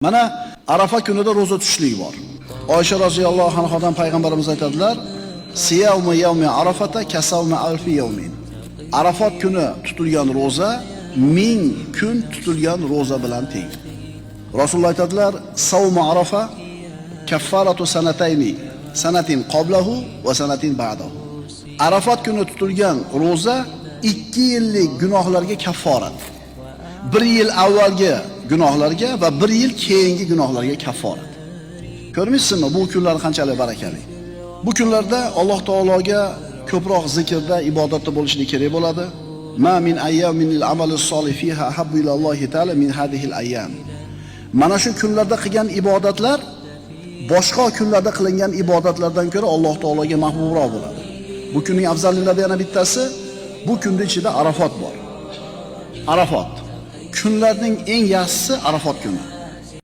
Mana Arafa kunida roza tutishlik bor. Oysha roziyallohu anhodan payg'ambarimiz aytadilar: "Siyawmu yawmi Arafata kasawmi alfi yawmin." Arafat kuni tutilgan roza 1000 kun tutilgan roza bilan teng. Rasululloh aytadilar: "Savmu Arafa kaffaratu sanatayni, sanatin qablahu va sanatin ba'dahu." Arafat kuni tutilgan roza 2 yillik gunohlarga kafforat. 1 yil avvalgi gunohlarga va 1 yil keyingi gunohlarga kafforat. Ko'rmaysizmi bu kunlar qanchalik barakali? Bu kunlarda Alloh taologa ko'proq zikrda, ibodatda bo'lishlik kerak bo'ladi. Ma min ayyaminil amali solih fiha ahabbu ilallohi ta'ala min hadihil ayyam. Mana shu kunlarda qilgan ibodatlar boshqa kunlarda qilingan ibodatlardan ko'ra Alloh taologa mahbubroq bo'ladi. Bu kunning afzalliklaridan yana bittasi, bu kunning ichida Arafot bor. Arafot. Kunlarning eng yaxshisi Arafot kuni.